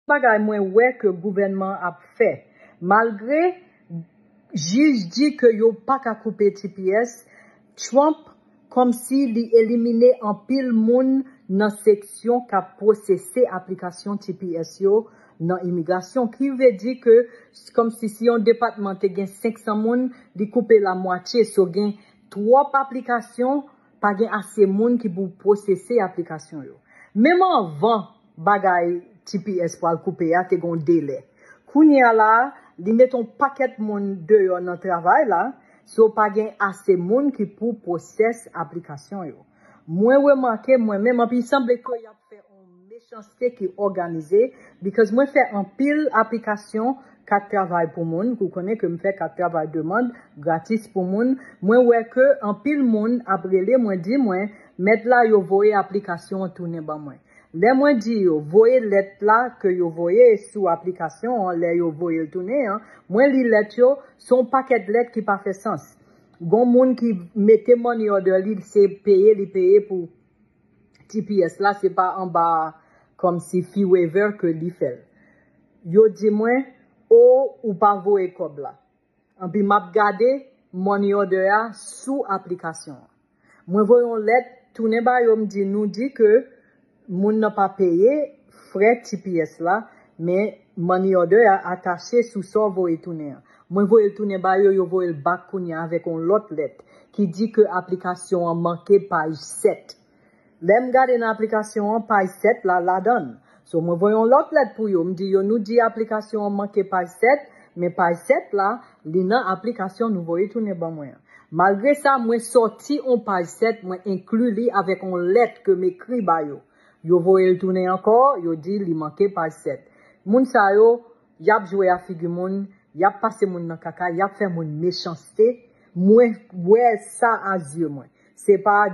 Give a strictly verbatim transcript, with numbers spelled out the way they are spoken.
bagay mwen wè ke gouvènman ap fè. Malgre jij di ke yo pa ka koupe T P S, Trump kòmsi li elimine anpil moun nan seksyon k ap pwosese aplikasyon T P S yo nan imigrasyon, ki vle di ke kòmsi si yon depatman te gen senk san moun, li koupe lamwatye, so gen twòp aplikasyon, pa gen ase moun ki pou pwosese aplikasyon yo. Menm anvan bagay T P S pral koupe a te gon delè. Kounye a la, li met yon pakèt moun deyò nan travay la, so pa gen ase moun ki pou pwosès aplikasyon yo. Mwen remake mwen menm, anpi sanble ke y ap fè yon mechanste ki òganize, because mwen fè anpil aplikasyon kat travay pou moun, ou konnen ke m fè kat travay demann gratis pou moun. Mwen wè ke anpil moun ap rele mwen, di mwen, mèt la, yo voye aplikasyon an tounen ban mwen. Lè mwen di yo voye lèt la ke yo voye sou aplikasyon an, lè yo voye l tounen an, mwen li lèt yo, se yon pakèt lèt ki pa fè sans. Gon moun ki mete money order li, se peye li peye pou T P S la, se pa anba kòmsi fee waiver ke li fè l. Yo di mwen, o, ou pa voye kòb la. Anpi m ap gade money order a sou aplikasyon an. Mwen voye yon lèt tounen ba yo, m di, nou di ke moun nan pa peye frè T P S la, men money order a atache sou sa w voye tounen an. Mwen voye l tounen ba yo, yo voye l back kounye a avèk yon lòt lèt ki di ke aplikasyon an manke paj sèt. Lè m gade nan aplikasyon an, paj sèt la ladan l. So, mwen voye yon lòt lèt pou yo. M di yo, nou di aplikasyon an manke paj sèt, men paj sèt la, li nan aplikasyon nou voye tounen ban mwen an. Malgre sa, mwen sòti yon paj sèt, mwen enkli li avèk yon lèt ke m ekri ba yo. Yo voye l tounen ankò, yo di li manke paj sèt. Moun sa yo, y ap jwe a figi moun, y ap pase moun nan kaka, y ap fè moun mechanste. Mwen wè sa a zye mwen. Se pa